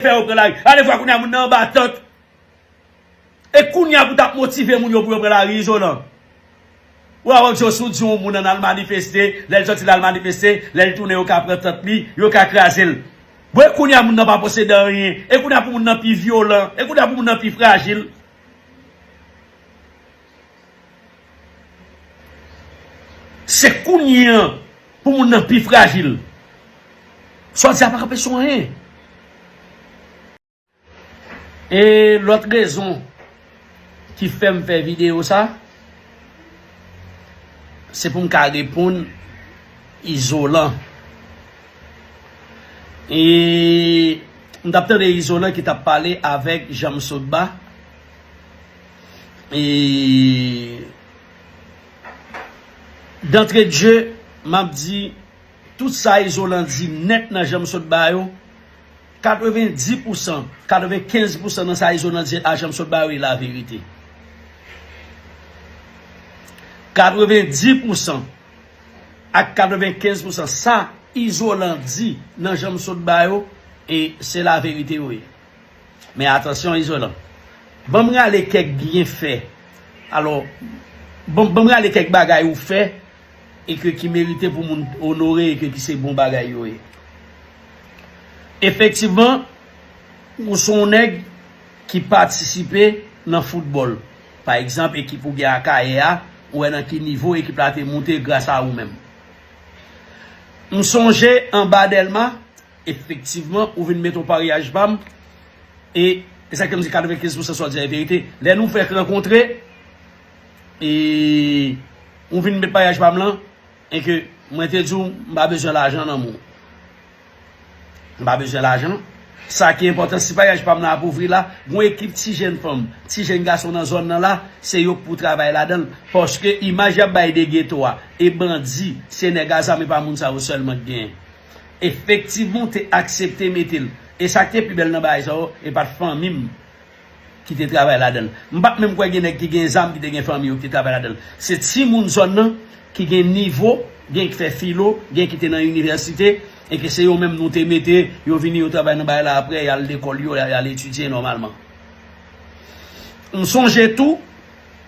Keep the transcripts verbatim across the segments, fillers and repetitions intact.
fè yo pran lari. Alevwa kounye a moun nan anba tant. E kounye a pou t ap motive moun yo pou yo pran lari, Izolan. Ou a wè Joe Sou di yon moun ann al manifeste, lè l sòti l al manifeste, lè l tounen yo ka pran tant li, yo ka kraze l. Bon, e kounye a moun nan pa posede anyen. E kounye a pou moun nan pi vyolan. E kounye a pou moun nan pi frajil. Se kounye a pou moun nan pi frajil. Sa w di a pa kanpe sou anyen. E lòt rezon ki fè m fè videyo sa, se pou m ka reponn Izolan. E m t ap tande Izolan ki t ap pale avèk Janm Sotba. E dantre de jeu, m ap di, tout sa Izolan di nèt nan Janm Sotba yo, katrevendi pousan, katrevenkenz pousan nan sa Izolan di a Janm Sotba yo e laverite. Katrevendi pousan ak katrevenkenz pousan sa Izolan di nan Janm Sotba yo, e se laverite yo ye. Men atansyon, Izolan. Ban m rale kèk byenfè. Alò, ban, ban m rale kèk bagay ou fè e ke ki merite pou moun onore e ke ki se bon bagay yo ye. Efektivman, ou se yon nèg ki patisipe nan foutbòl. Pa egzanp, ekip ou gen Akayè a, ou wè nan ki nivo ekip la te moute gras a ou menm. M sonje anba Dèlma, efektivman, ou vin met yon paryaj pa m, e, e sa k fè m di katrevenkenz pousan sa w di a e verite. Lè nou fèk rankontre, e, ou vin met paryaj pa m lan, e ke mwen te di w, m pa bezwen lajan nan men w. M pa bezwen lajan. Sa ki enpòtan, si paryaj pa m nan ap ouvri la, gon ekip ti jèn fanm, ti jèn gason nan zòn nan la, se yo k pou travay ladan l. Paske imaj y ap bay de geto a, e bandi, se nèg a zam, e pa moun sa yo sèlman k genyen. Efektivman, w te aksepte mete l. E sa k te pi bèl nan bagay sa yo, e pa t fanmi m ki te travay ladan l. M pa t menm kwè gen nèg ki gen zam ki te gen fanmi yo ki te travay ladan l. Se timoun zòn nan ki gen nivo, gen ki fè filo, gen ki te nan inivèsite, e ke se yo menm nou te mete, yo vini, yo travay nan bagay la, aprè, y al lekòl yo, y al etidye nòmalman. M sonje tou,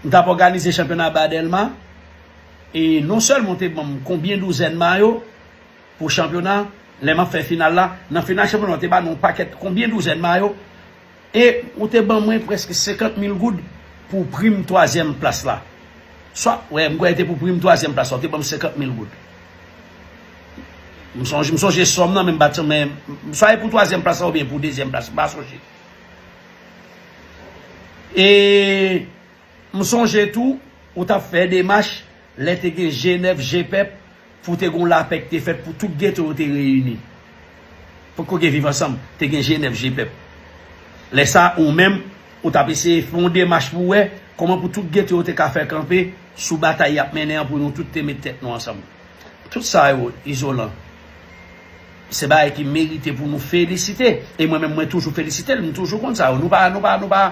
m t ap òganize chanpyona ba Dèlma, e non sèlman w te ban m konbyen douzèn mayo, pou chanpyona, lè m ap fè final la, nan final chanpyona, w te ba nou yon pakèt, konbyen douzèn mayo, e ou te ban mwen prèske senkant mil goud pou prim twazyèm plas la. Swa, wè, m kwè te pou prim twazyèm plas la, w te ban m senkant mil goud. M sonje, m sonje sòm nan, men m pa t, men, swa e pou twazyèm plas la oubyen pou dezyèm plas, m pa sonje. E M sonje tou, ou t ap fè demach lè te gen G nèf, G pèp, pou te gen yon lapè ki te fèt pou tout geto yo te reyini. Poko gen Viv Ansanm, te gen G nèf, G pèp. Lè sa, ou menm, ou t ap eseye fè yon demach pou wè kòman pou tout geto yo te ka fè kanpe sou batay y ap mennen an pou nou tout te met tèt nou ansanm. Tout sa yo, Izolan, se bagay ki merite pou nou felisite. E mwen menm, mwen toujou felisite l, m toujou konn sa yo. Nou pa, nou pa, nou pa,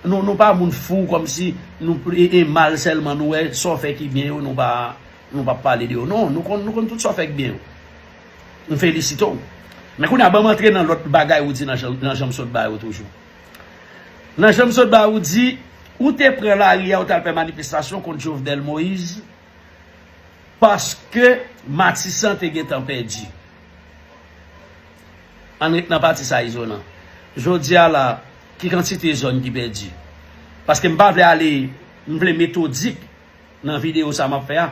nou, nou pa moun fou kòmsi nou e, e mal sèlman nou wè, sa w fè ki byen yo, nou pa, nou p ap pale de yo. Non, nou konn, nou konn tout sa w fè ki byen yo. M felisite w. Men kounye a, ban m antre nan lòt bagay ou di nan jan, nan jan m sot ba yo toujou. Nan jan m sot ba yo, ou di, ou te pran lari a, ou t al fè manifestasyon kont Jovenel Moïse, paske Matisan te gentan pèdi. Ann ret nan pati sa, Izolan. Jodi a la, ki kantite zòn ki pèdi? Paske m pa vle ale, m vle metodik nan videyo sa m ap fè a,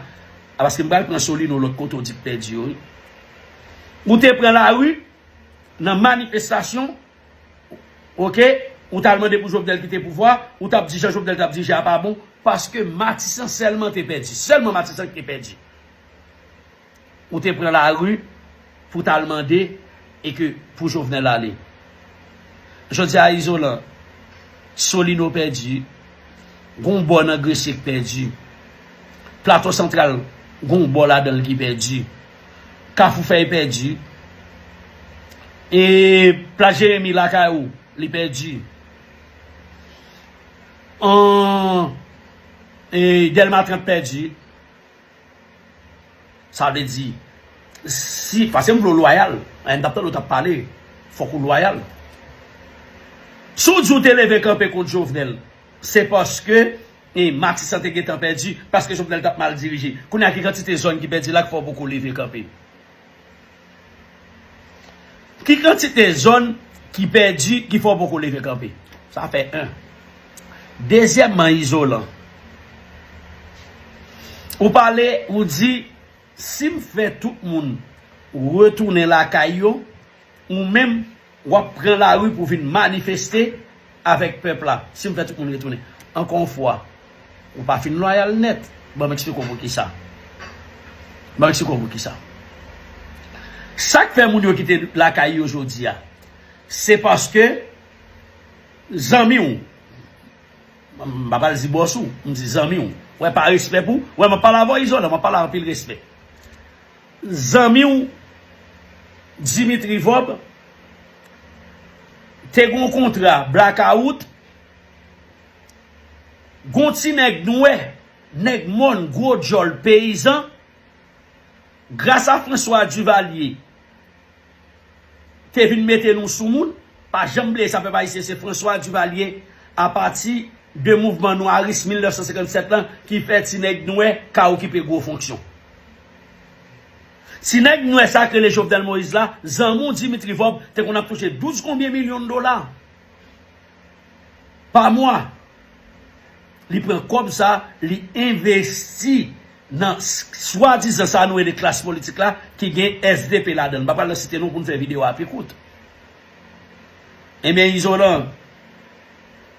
paske m pral pran Solino lòt kote w di k pèdi yo, wi. Ou te pran lari nan manifestasyon, oke, ou t al mande pou Jovenel kite pouvwa, ou t ap di jan Jovenel t ap dirije a pa bon, paske Matisan sèlman te pèdi, sèlman Matisan ki te pèdi. Ou te pran lari pou w t al mande e ke pou Jovenel ale. Jodi a, Izolan, Solino pèdi, gon bò nan Gresye k pèdi, Plato Santral, gon bò ladan l ki pèdi, Kafou Fèy pèdi, e Plas Jeremi lakay ou, li pèdi. An, e Dèlma trant pèdi. Sa vle di, si, paske m vle w lwayal, lè m t ap tande w t ap pale, fòk ou lwayal. Si w di w te leve kanpe kont Jovenel, se paske e Matisan te gentan pèdi, paske Jovenel t ap mal dirije. Kounye a, ki kantite zòn ki pèdi la k fè w poko leve kanpe? Ki kantite zòn ki pèdi, ki fè w poko leve kanpe? Sa fè en. Dezyèmman, Izolan, ou pale, ou di, si m fè tout moun retounen lakay yo, ou menm, w ap pran lari pou vin manifeste avèk pèp la, si m fè tout moun retounen. Ankò yon fwa, ou pa fin lwayal nèt. Ban m eksplike w poukisa. Ban m eksplike w poukisa. Sa k fè moun yo kite lakay yo jodi a, se paske zanmi w, m pa pral di bòs ou, m di zanmi w, wè, pa respè pou, wè, m ap pale avè w, Izolan, m ap pale anpil respè. Zanmi w Dimitri Vorbe te gen yon kontra blakawout, gon ti nèg nwè, nèg mòn, gwo djòl, peyizan, gras a François Duvalier, te vin mete nou sou moun. Pa janm bliye sa, pèp ayisyen, se François Duvalier, apati de mouvman nwaris mil nèf san senkann sèt lan, ki fè ti nèg nwè ka okipe gwo fonksyon. Ti nèg nwè sa k rele Jovenel Moïse la, zanmi w Dimitri Vorbe te konn ap touche douz konbyen milyon dola pa mwa. Li pran kòb sa, li envesti nan s-, swadizan sa nou rele klas politik la, ki gen S D P ladan l. M pa pral site non pou n fè videyo a pi kout. Ebyen, Izolan,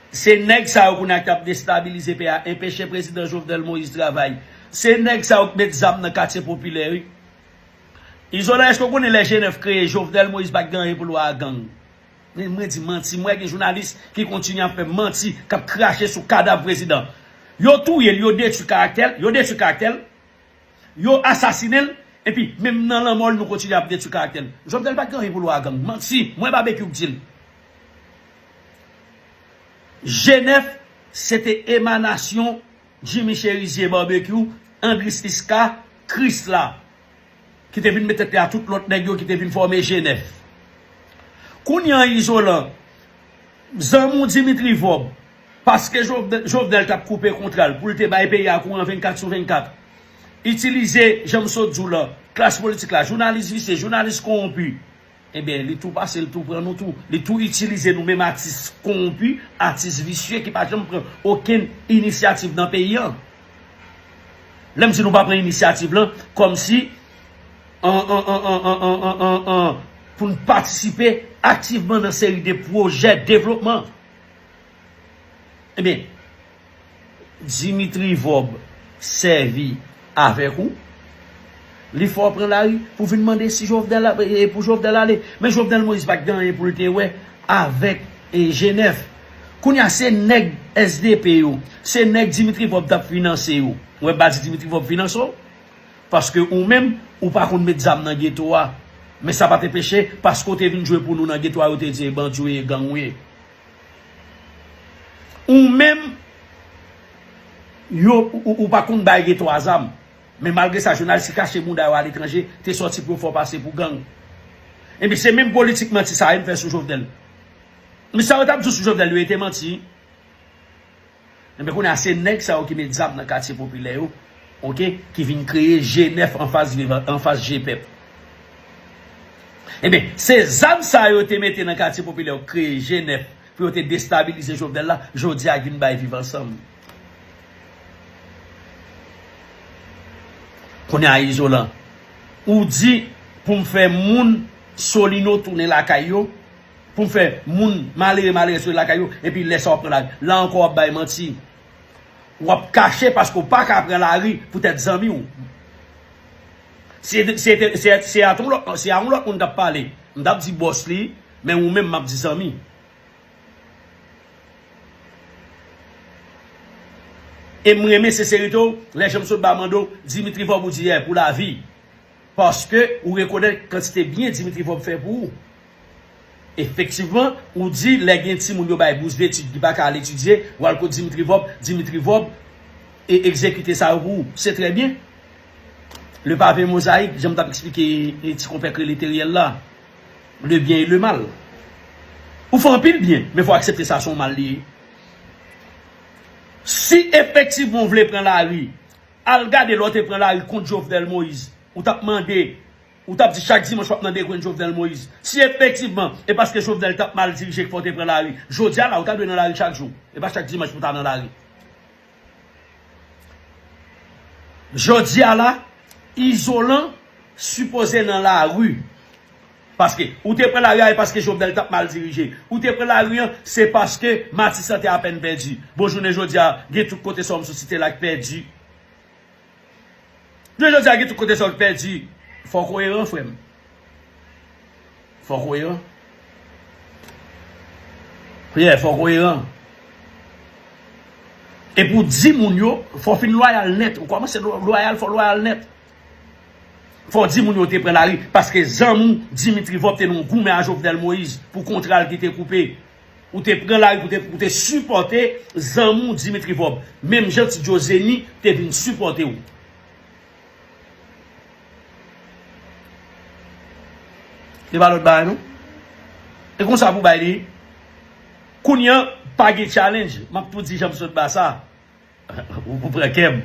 se nèg sa yo kounye a k t ap destabilize peyi a, enpeche prezidan Jovenel Moïse travay. Se nèg sa yo k met zam nan katye popilè, wi. Izolan, èske w konnen lè G nèf kreye, Jovenel Moïse pa t gen anyen pou l wè a gang? Men mwen di manti, mwen gen jounalis ki kontinye ap fè manti, k ap krache sou kadav prezidan. Yo touye l, yo detwi karaktè l, yo detwi karaktè l, yo asasinen l, epi menm nan lanmò l, nou kontinye ap detwi karaktè l. Jovenel pa t gen anyen pou l wè a gang. Manti, mwen Babekyou k di l. G nèf, se te emanasyon Jimmy Chérizier, Babekyou, Andris Iska, Krisla, ki te vin met tèt li a tout lòt nèg yo ki te vin fòme G nèf. Kounye a, Izolan, zanmi w Dimitri Vorbe, paske Jovde-, Jovenel t ap koupe kontra l pou l te bay peyi a kouran vennkat sou vennkat, itilize, jan m sot di w lan, klas politik la, jounalis visye, jounalis kowonpi, ebyen, li tou pase, li tou pran nou tou. Li tou itilize nou menm atis kowonpi, atis visye ki pa janm pran okenn inisyativ nan peyi a. Lè m di nou pa pran inisyativ lan, kòmsi, an, an, pou n patisipe aktivman nan seri de pwojè devlopman. Ebyen, Dimitri Vorbe sèvi avèk ou. Li fè w pran lari pou vin mande si Jovenel ap, e, pou Jovenel ale. Men Jovenel Moïse pa t gen anyen pou l te wè avèk, e, G nèf. Kounye a, se nèg S D P yo, se nèg Dimitri Vorbe t ap finanse yo. Ou wè, m pa di Dimitri Vorbe finanse w. Paske ou menm, ou pa konn met zam nan geto a. Men sa pa t anpeche, paske w te vin jwe pou nou nan geto a, yo te di e bandi w ye, gang w ye. Ou menm, yo, ou, ou pa konn bay geto a zam. Men malgre sa, jounalis ki kache bouda yo aletranje te sòti pou yo fè w pase pou gang. Ebyen, se menm politik manti sa a yo fè sou Jovenel. Men sa yo t ap di w sou Jovenel, yo te manti. Ebyen, kounye a, se nèg sa yo ki met zam nan katye popilè yo, oke, ki vin kreye G nèf anfas viv-, anfas G pèp. Ebyen, se zam sa yo te mete nan katye popilè yo, kreye G nèf, pou yo te destabilize Jovenel la, jodi a k vin bay Viv Ansanm. Kounye a, Izolan, ou di pou m fè moun Solino tounen lakay yo, pou m fè moun malere, malere sou lakay yo, epi lè sa w ap pran lari. La ankò, w ap bay manti. W ap kache paske w pa ka pran lari poutèt zanmi w. Se, se, se, se a yon lòt, se a yon lòt moun t ap pale. M t ap di bòs li, men ou menm m ap di zanmi. E m renmen senserite w, lè jan m sot ba mande w, Dimitri Vorbe ou di yè pou lavi. Paske ou rekonèt kantite byen Dimitri Vorbe fè pou ou. Efektivman, ou di lè gen timoun yo bay bous detid ki pa ka al etidye, w al kot Dimitri Vorbe, Dimitri Vorbe e egzekite sa yo pou ou. Se trè byen. Le pavé mozaik, jan m t ap eksplike e ti konpè k rele Teriel la. Le bien et le mal. Ou fè anpil byen, men fò aksepte sa se yon mal li ye. Si efektivman w vle pran lari, al gade lè w te pran lari kont Jovenel Moïse. Ou t ap mande, ou t ap di chak dimanch w ap nan de kwen Jovenel Moïse. Si efektivman, e paske Jovenel t ap mal dirije k fè w te pran lari, jodi a la, ou ta dwe nan lari chak jou. E pa chak dimanch pou w ta nan lari. Jodi a la, Izolan sipoze nan lari. Paske ou te pran lari a, e paske Jovenel t ap mal dirije. Ou te pran lari an, se paske Matisan te apèn pèdi. Bon, jounen jodi a, gen tout kote sa w m sou site la k pèdi. Jounen jodi a, gen tout kote sa w k pèdi. Fò w koyeran, frè m. Fò w koyeran. Frè, fò w koyeran. E pou w di moun yo, fò w fin lwayal nèt. Ou kòmanse lwa-, lwayal, fò w lwayal nèt. Fò w di moun yo te pran lari, paske zanmi w Dimitri Vorbe te nan yon goumen a Jovenel Moïse pou kontra l ki te koupe. Ou te pran lari pou te, pou te sipòte zanmi w Dimitri Vorbe. Menm jan Ti Djo Zeni te vin sipòte w. Se pa lòt bagay, non? E konsa pou bay li. Kounye a, pa gen challenge. M ap tou di jan m sot ba sa. Ou, ou pran kè m.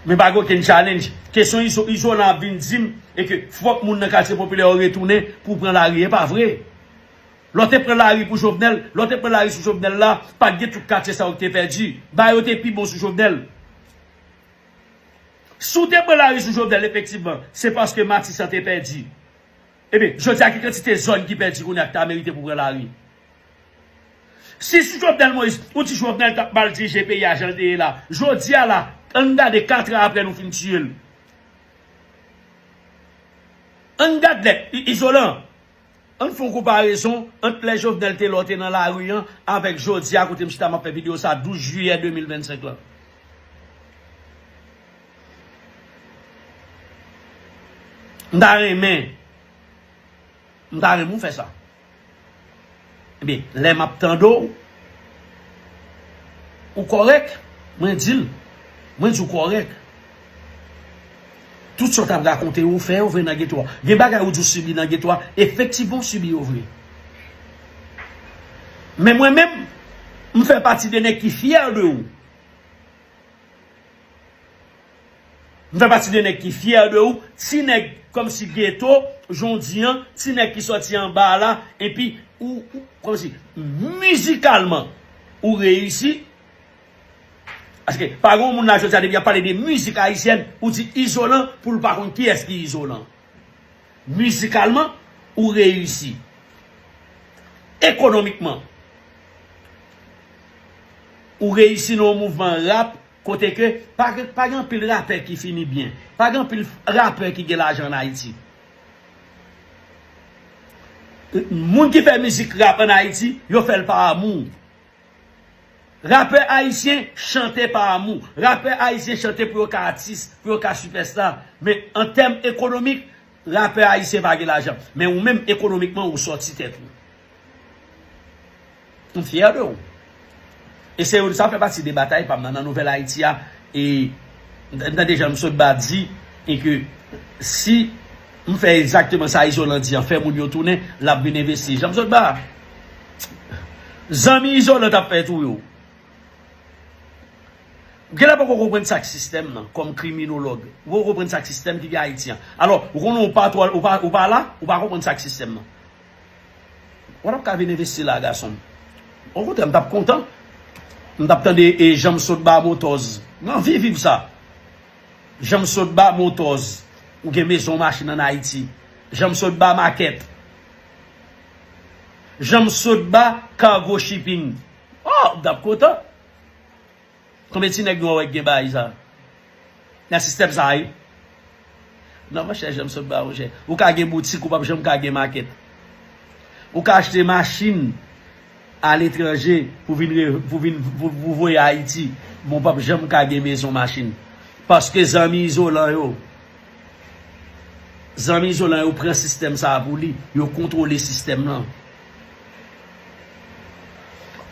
Men pa gen okenn challenge. Kesyon Izo-, Izolan ap vin di m, e ke fòk moun nan katye popilè yo retounen pou pran lari. E pa vre. Lè w te pran lari pou Jovenel, lè w te pran lari sou Jovenel la, pa t gen tout katye sa yo ki te pèdi. Bagay yo te pi bon sou Jovenel. Si w te pran lari sou Jovenel, efektivman, se paske Matisan te pèdi. Ebyen, jodi a, ki kantite zòn ki pèdi kounye a ki ta merite pou pran lari? Si sou Jovenel Moïse, ou di Jovenel t ap mal dirije peyi a jan l te ye la, jodi a la, ann gade kat an apre nou fin tiye l. Ann gad lè, I-, Izolan, ann fè yon konparezon ant lè Jovenel te lè w te nan lari an avèk jodi a kote m chita m ap fè videyo sa douz jiyè de mil vennsenk lan. M ta renmen, m ta renmen w fè sa. Ebyen, lè m ap tande w, ou kòrèk, mwen di l. Mwen di w kòrèk. Tout sa w t ap rakonte yo, ou fè yo vre nan geto a. Gen bagay ou di w sibi nan geto a, efektivman w sibi yo vre. Men mwen menm, m fè pati de nèg ki fyè de ou. M fè pati de nèg ki fyè de ou, ti nèg kòmsi geto, jan w di an, ti nèg ki sòti anba a la, epi ou, ou kòmsi mizikalman, ou reyisi. Paske pa gen yon moun la jodi a depi y ap pale de mizik ayisyèn, ou di Izolan pou l pa konn kiyès ki Izolan. Mizikalman, ou reyisi. Ekonomikman, ou reyisi nan yon mouvman rap kote ke pa gen, pa gen anpil rapè ki fini byen. Pa gen anpil rapè ki gen lajan ann Ayiti. Moun ki fè mizik rap ann Ayiti, yo fè l pa amou. Rapè ayisyen chante pa amou. Rapè ayisyen chante pou yo ka atis, pou yo ka sipèsta. Men an tèm ekonomik, rapè ayisyen pa gen lajan. Men ou menm, ekonomikman, ou sòti tèt ou. M fyè de ou. E se youn, sa fè pati de batay pa m nan, nan Nouvèl Ayiti a. E m tande Jan m sot ba di, e ke si m fè egzakteman sa Izolan di an, fè moun yo tounen, l ap vin envesti. Jan m sot ba, zanmi Izolan t ap fè touye w. Ou genlè poko konprann sa k sistèm nan, kòm kriminològ. Ou poko konprann sa k sistèm ki gen Ayiti an. Alò, ou konnen ou pa twò, ou pa, ou pa la, ou pa konprann sa k sistèm nan. Ou p ap ka vin envesti la, gason m. Okontrè, m t ap kontan. M t ap tande, e, Jan m sot ba Motòz. M anvi viv sa. Jan m sot ba Motòz. Ou gen mezon, machin ann Ayiti. Jan m sot ba Makèt. Jan m sot ba Cargo Shipping. Oh, m t ap kontan. Konbyen ti nèg nou wè k gen bagay sa? Nan sistèm sa a, wi. Non, monchè, Jan m sot ba, monchè. Ou ka gen boutik, ou p ap janm ka gen makèt. Ou ka achte machin aletranje pou vin re-, pou vin, pou, pou voye Ayiti. Men w p ap janm ka gen mezon machin. Paske zanmi Izolan yo, zanmi Izolan yo pran sistèm sa a pou li. Yo kontwole sistèm nan.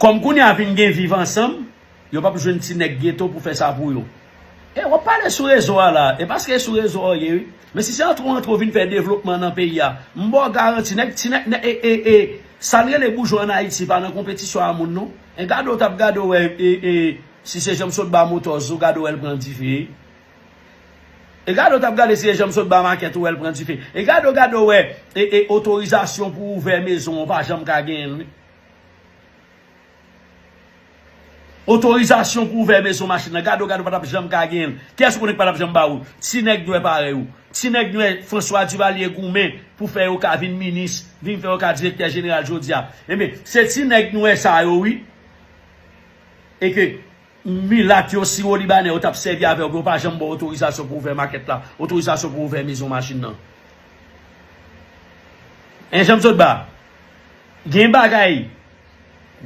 Kòm kounye a vin gen viv ansanm, yo p ap jwenn ti nèg geto pou fè sa pou yo. E w ap pale sou rezo a la, e paske e sou rezo a w ye, wi. Men si se antre w antre w vin fè devlopman nan peyi a, m ba w garanti, nèg, ti nèg, nèg, e, e, e, Sa l rele boujwa ann Ayiti pa nan konpetisyon a moun non. E gade w t ap gade w wè e, e, si se Janm Sotba Motors ou gade w wè l pran dife. E gade w t ap gade si se Janm Sotba Makèt ou wè l pran dife. E gade w gade w wè e, e otorizasyon pou ouvè mezon w pa janm ka genyen l wi. Otorizasyon pou ouvè mezon machin nan. Gade w gade w pa t ap janm ka genyen l. Kiyès ou konnen k pa t ap janm ba ou? Ti nèg nwè parèy ou. Ti nèg nwè François Duvalier goumen pou fè yo ka vin minis, vin fè yo ka direktè jeneral jodi a. Ebyen, se ti nèg nwè sa yo wi. E ke milat yo, siwo libanè yo t ap sèvi avè yo pou yo pa janm ba w otorizasyon pou ouvè makèt la, otorizasyon pou ouvè mezon machin nan. En Janm Sotba, gen bagay.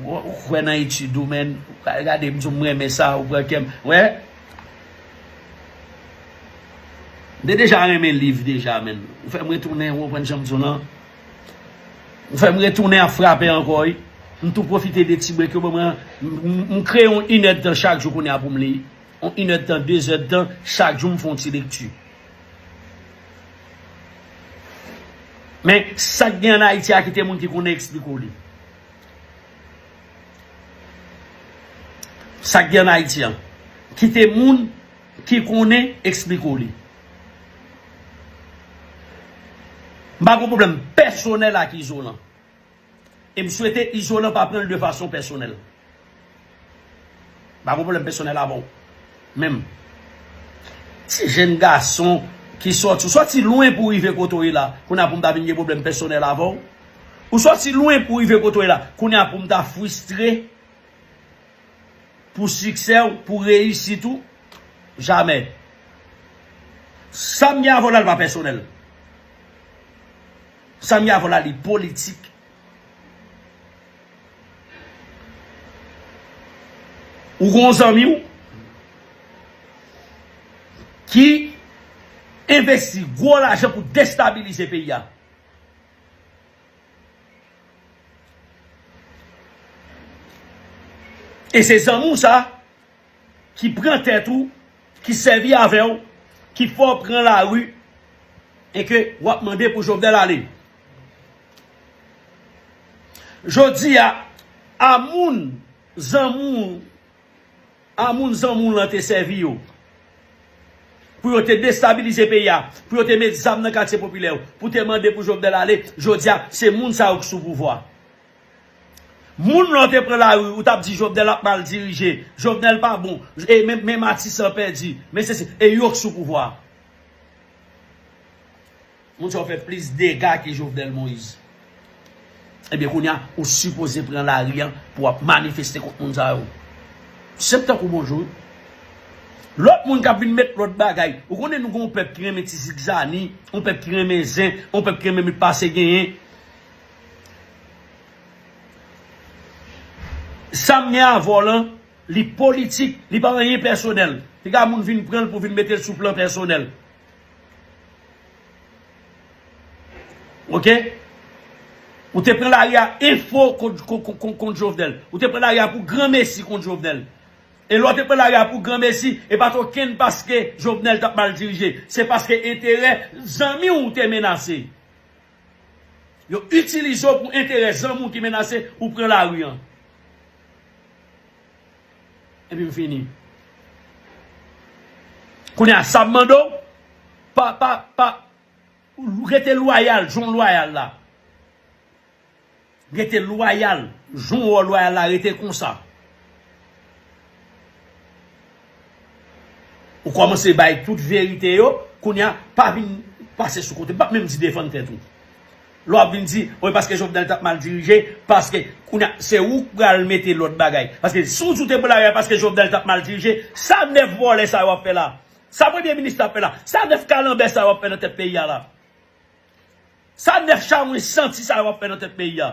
Ou kwè nan etid ou, men. Gade, m di w, m renmen sa, ou pran kè m. Wè. M te deja renmen liv deja, men. Ou fè m retounen, ou konprann jan m di w lan. Ou fè m retounen ap frape ankò, wi. M tou pwofite de ti brek yo ban mwen. M, m, m kreye yon inèdtan chak jou kounye a pou m li. Yon inèdtan, dezèdtan, chak jou m fè yon ti lekti. Men, sa k gen ann Ayiti a, kite moun ki konnen eksplike w li. Sa k gen ann Ayiti a, kite moun ki konnen eksplike w li. M pa gen pwoblèm pèsonèl ak Izolan. E m swete Izolan pa pran l de fason pèsonèl. M pa gen pwoblèm pèsonèl avè w. Menm. Ti jèn gason ki sòti, ou sòti lwen pou w rive kote w ye la. Kounye a pou m ta vin gen pwoblèm pèsonèl avè w. Ou sòti lwen pou w rive kote w ye la. Kounye a pou m ta fristre pou siksè w, pou reyisit ou. Jamè. Sa m gen avè w la, li pa pèsonèl. Sa m gen avè w la, li politik. Ou gon zanmi w ki envesti gwo lajan pou destabilize peyi a. E se zanmi w sa ki pran tèt ou, ki sèvi avè w, ki fè w pran lari, e ke w ap mande pou Jovenel ale. Jodi a, a moun zanmi w, a moun zanmi w lan te sèvi yo. Pou yo te destabilize peyi a, pou yo te met zam nan katye popilè yo, pou te mande pou Jovenel ale, jodi a, se moun sa yo k sou pouvwa. Moun lè w te pran lari, ou t ap di Jovenel ap mal dirije, Jovenel pa bon, e men, men Matisan pèdi, men se, se, e yo k sou pouvwa. Moun sa yo fè plis dega ke Jovenel Moïse. Ebyen, kounye a, ou sipoze pran lari a pou w ap manifeste kont moun sa yo. Senp tankou bonjou. Lòt moun k ap vin met lòt bagay. Ou konnen nou gen yon pèp ki renmen ti zigzani, yon pèp ki renmen zen, yon pèp ki renmen met pase genyen. Sa m gen avè w lan, li politik, li pa anyen pèsonèl. Piga moun vin pran l pou vin mete l sou plan pèsonèl. Oke? Ou te pran lari a enfo kont, kont, kont, kont, kont Jovenel. Ou te pran lari a pou granmesi kont Jovenel. E lè w te pran lari a pou granmesi, e pa t okenn paske Jovenel t ap mal dirije. Se paske enterè zanmi w te menase. Yo itilize w pou enterè zanmi w ki menase, ou pran lari an. Epi m fini. Kounye a, sa m mande w, pa, pa, pa, rete lwayal, jan w lwayal la. Rete lwayal, jan w lwayal la, rete konsa. Ou kòmanse bay tout verite yo, kounye a, pa vin pase sou kote, m p ap menm di defann tèt ou. Lè w ap vin di, wi, paske Jovenel t ap mal dirije, paske, kounye a, se ou k pral mete lòt bagay. Paske si w di w te pran lari a paske Jovenel t ap mal dirije, sa nèf vòlè sa yo ap fè la? Sa premye minis la ap fè la? Sa nèf kalanbè sa yo ap fè nan tèt peyi a la? Sa nèf chawony santi sa yo ap fè nan tèt peyi a?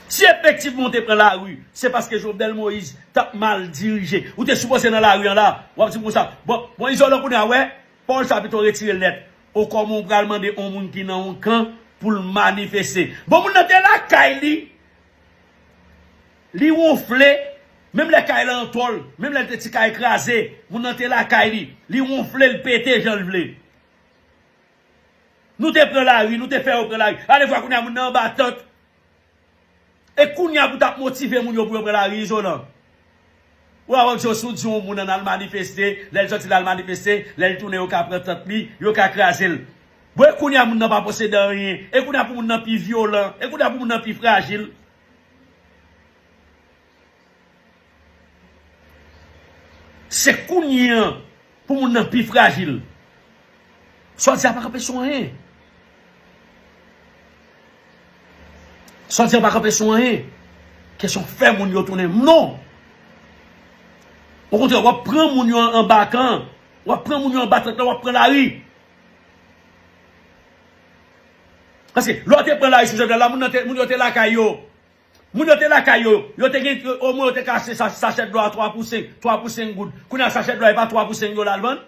Si efektivman w te pran lari, se paske Jovenel Moïse t ap mal dirije. Ou te sipoze nan lari an la. W ap di m konsa, bon, bon, Izolan kounye a, wè, Pòl sa pito retire l nèt. Okòman w pral mande yon moun ki nan yon kan pou l manifeste. Bon, moun nan te lakay li. Li wonfle, Menm lè kay la an tòl, menm lè l te ti kay kraze, moun nan te lakay li, li wonfle, l pete jan l vle. Nou te pran lari, nou te fè yo pran lari. Alevwa kounye a moun nan anba tant. E kounye a pou t ap motive moun yo pou yo pran lari, Izolan. Ou a wè Josué di yon moun an al manifeste, lè l sòti l al manifeste, lè l tounen yo ka pran tant li, yo ka kraze l. Bon, e kounye a moun nan pa posede anyen. E kounye a pou moun nan pi vyolan. E kounye a pou moun nan pi frajil. Se kounye an pou moun nan pi frajil. Sa w di a pa kanpe sou anyen. Sa w di a pa kanpe sou anyen. Kesyon fè moun yo tounen. Non! Okontrè, w ap pran moun yo anba kan. W ap pran moun yo anba tant lan, w ap pran lari. Paske lè w te pran lari sou Jovenel la, moun nan te, moun yo te lakay yo. Moun yo te lakay yo, yo te gen, omwen yo te ka achte sa, sachè dlo a twa pou senk, twa pou senk goud. Kounye a sachè dlo a e pa twa pou senk dola l vann.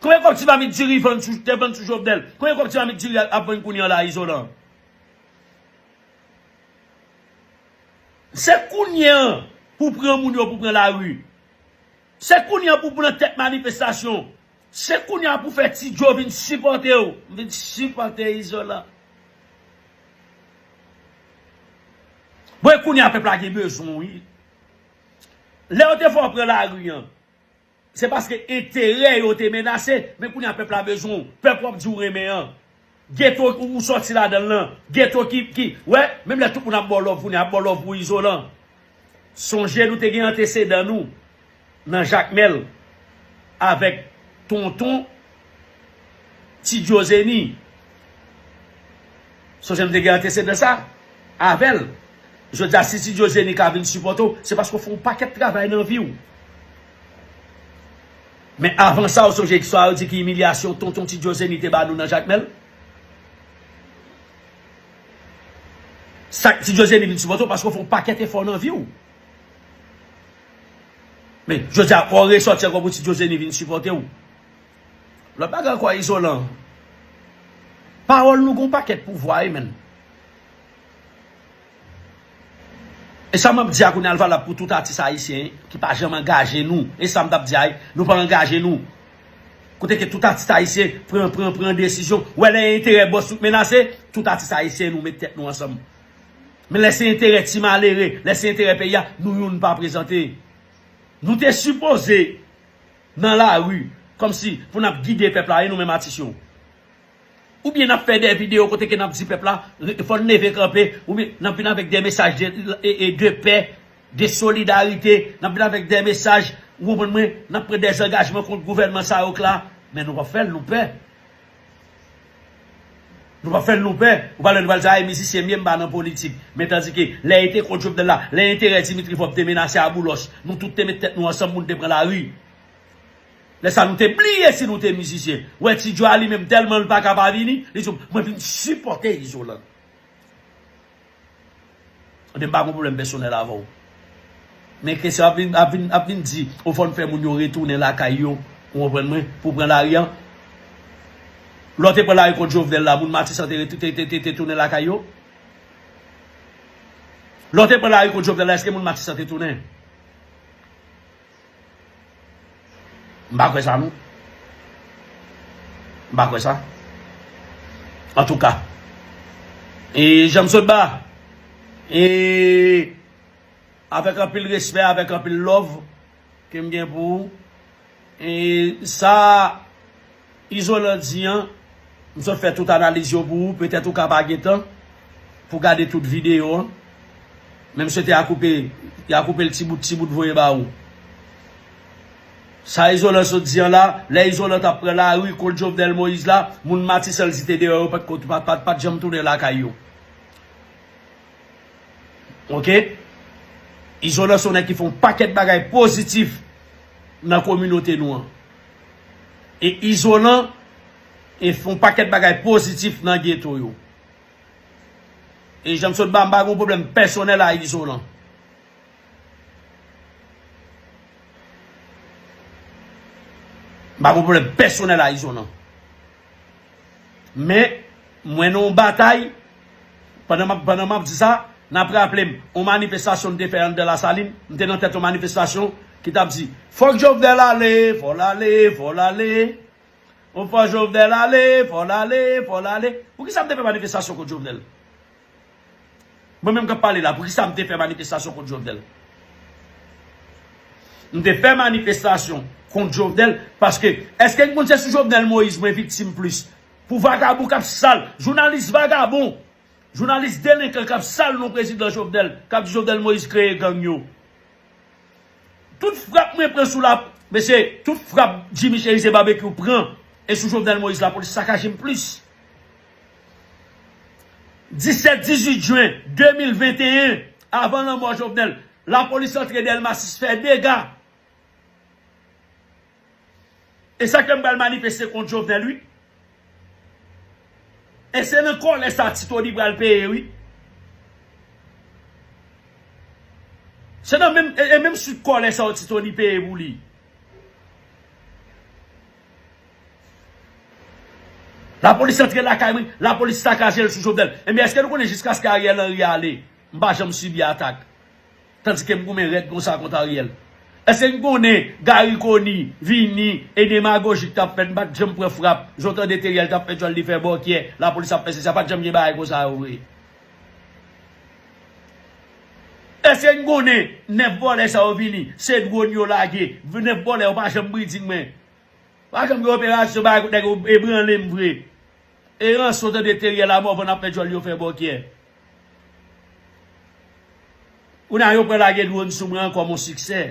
Konbyen kòb ti mamit diri vann sou, te vann sou Jovenel? Konbyen kòb ti mamit diri ap vann kounye a la, Izolan? Se kounye a pou pran moun yo pou pran lari. Se kounye a pou pran tèt manifestasyon. Se kounye a pou fè Ti Djo vin sipòte w. M vin sipòte Izolan. Bon, e kounye a pèp la gen bezwen w, wi. Lè yo te fè w pran lari an, se paske enterè yo te menase, men kounye a pèp la bezwen w. Pèp w ap di w renmen an. Geto ou sòti ladan l lan. Geto ki, ki, wè, menm lè tout moun ap ba w love, kounye a ap ba w love pou Izolan. Sonje nou te gen antesedan nou nan Jakmèl avèk tonton Ti Djozeni. Sonje nou te gen antesedan sa avè l. Jodi a, si Ti Djozeni ka vin sipòte w, se paske w fè yon pakèt travay nan vi w. Men avan sa, w sonje istwa yo di ki imilyasyon tonton Ti Djozeni te ba nou nan Jakmèl? Sa k Ti Djozeni vin sipòte w paske w fè yon pakèt efò nan vi w. Men, jodi a, fò w resòti ankò pou Ti Djozeni vin sipòte w. Lòt bagay ankò, Izolan. Pawòl nou gon pakèt pouvwa, wi, menn. E sa m ap di a kounye a l valab pou tout atis ayisyen ki pa janm angaje nou. E sa m t ap di a, nou pa angaje nou. Kote ke tout atis ayisyen pran, pran, pran desizyon. Wè lè enterè bòs ou k menase, tout atis ayisyen nou met tèt nou ansanm. Men lè se enterè ti malere, lè se enterè peyi a, nou youn pa prezante. Nou te sipoze nan lari, kòmsi pou n ap gide pèp la, e nou menm atis yo. Oubyen n ap fè de videyo kote ke n ap di pèp la, fò n leve kanpe, oubyen n ap vin avèk de mesaj de, e, e, de pè, de solidarite, n ap vin avèk de mesaj, ou konprann mwen, n ap pran de angajman kont gouvènman sa yo k la, men nou p ap fè l, nou pè. Nou p ap fè l, nou pè. Ou pale, nou pral di, ay, mizisyen m ye, m pa nan politik. Men tandike, lè e te kont Jovenel la, lè enterè Dimitri Vorbe te menase a Boulos, nou tout te met tèt nou ansanm pou n te pran lari. Lè sa, nou te bliye si nou te mizisyen. Wè, Ti Djo a li menm, tèlman l pa ka pa vini, li di, mwen vin sipòte Izolan. Ebyen, m pa gon pwoblèm pèsonèl avè w. Men kesyon ap vin, ap vin, ap vin di, o fò n fè moun yo retounen lakay yo, ou konprann mwen, pou pran lari an. Lè w te pran lari kont Jovenel la, moun Matisan te, te, te, te, te tounen lakay yo? Lè w te pran lari kont Jovenel la, èske moun Matisan te tounen? M pa kwè sa, non. M pa kwè sa. Antouka, e jan m sot ba, e avèk anpil respè, avèk anpil love ke m gen pou ou, e sa Izolan di an, m sot fè tout analiz yo pou ou, petèt ou ka pa gen tan pou gade tout videyo an. Men m swete y a koupe, y a koupe l ti bout, ti bout voye ba ou. Sa Izolan sot di an la, lè Izolan t ap pran lari kont Jovenel Moïse la, moun Matisan l site deyò yo pa t, pa t, pa t, pa t janm tounen lakay yo. Oke? Izolan se yon nèg ki fè yon pakèt bagay pozitif nan kominote nou an. E Izolan, e fè yon pakèt bagay pozitif nan geto yo. E jan m sot ba, m pa gen yon pwoblèm pèsonèl a Izolan. M pa gen yon pwoblèm pèsonèl a Izolan. Men, mwen nan yon batay, pandan m ap, pandan m ap di sa, N ap raple m, yon manifestasyon m te fè anndan Lasalin, m te nan tèt yon manifestasyon ki t ap di, fòk Jovenel ale, fò l ale, fò l ale. Fò Jovenel ale, fò l ale, fò l ale. Poukisa m te fè manifestasyon kont Jovenel? Mwen menm k ap pale la, poukisa m te fè manifestasyon kont Jovenel? M te fè manifestasyon kont Jovenel paske, èske n konn se sou Jovenel Moïse mwen viktim plis? Pou vagabon k ap sal, jounalis vagabon, jounalis delenkan k ap sal non prezidan Jovenel, k ap di Jovenel Moïse kreye gang yo. Tout frap mwen pran sou la, mesye, tout frap Jimmy Chérizier Barbecue pran, e sou Jovenel Moïse lapolis sakaje m plis. Disèt, dizuit jen de mil venteyen, avan lanmò Jovenel, lapolis antre Dèlma sis fè dega. E sa k fè m pral manifeste kont Jovenel, wi. E se nan kòlè sa Tito Ni pral peye, wi. Se nan menm, e, e menm swit kòlè sa yo Tito Ni peye pou li. Lapolis antre lakay mwen, lapolis sakaje l sou Jovenel. Ebyen, èske nou konnen jiskaske Ariel Henry ale, m pa janm sibi atak? Tandike m goumen rèd konsa kont Ariel. Èske n konnen Garry Conille vini e demagoji k t ap fèt, m pa t janm pran frap? Jan w tande Teriel t ap fè djòl li fè bòkyè, lapolis ap fè sesi, sa pa t janm gen bagay konsa yo vre. Èske n konnen nèf vòlè sa yo vini, se dwòn yo lage, nèf vòlè yo pa janm briding mwen. Pa janm gen operasyon bagay kout nèg yo ebranle m vre. E ranse w tande Teriel a Mòvan ap fè djòl yo fè bòkyè. Kounye a yo pran lage dwòn sou mwen ankò, mon siksè.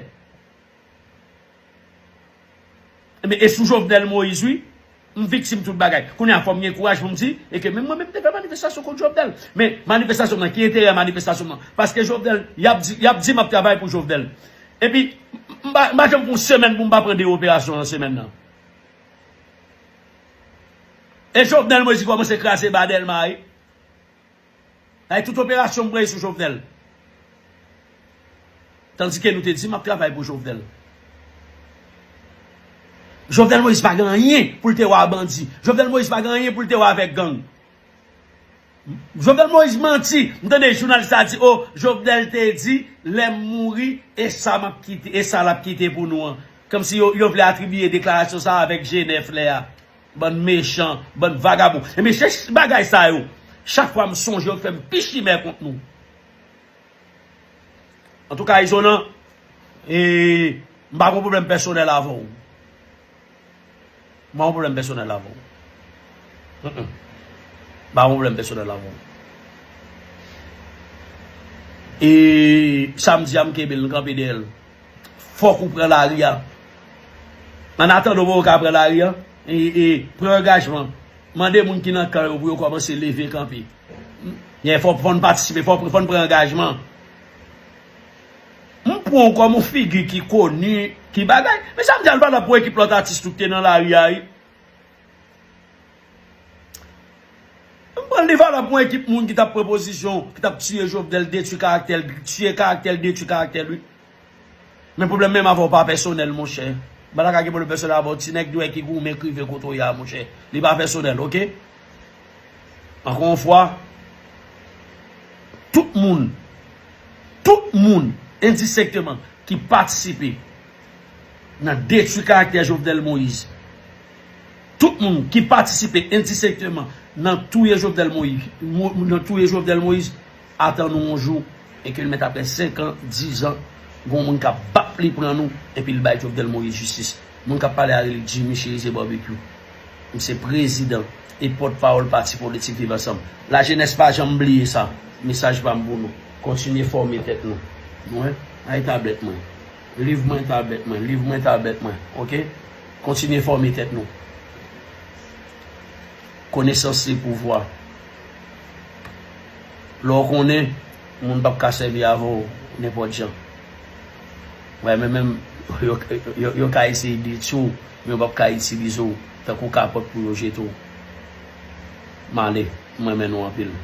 Ebyen, e sou Jovenel Moïse, wi. M viktim tout bagay. Kounye a fò m gen kouraj pou m di, e ke menm mwen menm te fè manifestasyon kont Jovenel. Men manifestasyon m nan, ki enterè manifestasyon m nan? Paske Jovenel, y ap di, y ap di m ap travay pou Jovenel. Epi, m pa, m pa janm fè yon semèn pou m pa pran de operasyon nan semèn nan. E Jovenel Moïse kòmanse kraze ba Dèlma, wi. Ay, tout operasyon m pran sou Jovenel. Tandike nou te di m ap travay pou Jovenel. Jovenel Moïse pa gen anyen pou l te wè a bandi. Jovenel Moïse pa gen anyen pou l te wè avèk gang. Jovenel Moïse manti. M tande jounalis la di, o, Jovenel te di, lè m mouri, e sa m ap kite, e sa l ap kite pou nou an. Kòmsi yo, yo vle atribiye deklarasyon sa a avèk Jenèf lè a. Bann mechan, bann vagabon. Ebyen, se bagay sa yo, chak fwa m sonje yo, fè m pi chimè kont nou. Antouka, Izolan, e, m pa gon pwoblèm pèsonèl avè w. M pa gon pwoblèm pèsonèl avè w. Mm, mm. M pa gon pwoblèm pèsonèl avè w. E sa m di a, m kenbe l, m kanpe dèyè l. Fòk ou pran lari a. An atandan w poko ka pran lari a, e, e, pran angajman. Mande moun ki nan kan yo pou yo kòmanse leve kanpe. Fò, fò n patisipe, fò, fò n pran angajman. M pran w kòm yon figi ki koni, ki bagay. Men sa m di a, l valab pou ekip lòt atis tou ki te nan lari a, wi. M pran li valab pou yon ekip moun ki t ap pran pozisyon, ki t ap tiye Jovenel, detwi karaktè l, tiye karaktè l, detwi karaktè l, wi. Men pwoblèm menm avè w pa pèsonèl, monchè. M pa ta ka gen pwoblèm pèsonèl avè w, ti nèg dwèt ki goumen k rive kote w ye a, monchè. Li pa pèsonèl, oke? Ankò yon fwa, tout moun, tout moun, endistenkteman, ki patisipe nan detwi karaktè Jovenel Moïse, tout moun ki patisipe endistenkteman nan touye Jovenel Moïse, mo-, nan touye Jovenel Moïse, atann nou yon jou, e ke l mèt apre senk an, diz an, gon moun k ap bat pou li pran nou, epi l bay Jovenel Moïse jistis. Moun k ap pale a rele Jimmy Chérizier Barbecue. M se prezidan e pòtpawòl pati politik Viv Ansanm. Lajenès pa janm bliye sa. Mesaj pa m pou nou. Kontinye fòme tèt nou. Mwen, ay tablèt mwen. Liv mwen, tablèt mwen. Liv mwen, tablèt mwen. Oke? Kontinye fòme tèt nou. Konesans se pouvwa. Lè w konnen, moun p ap ka sèvi avè w nenpòt jan. Wè, men menm, yo, yo, yo ka eseye detwi w, men yo p ap ka itilize w tankou kapòt pou yo jete w. M ale, m renmen nou anpil.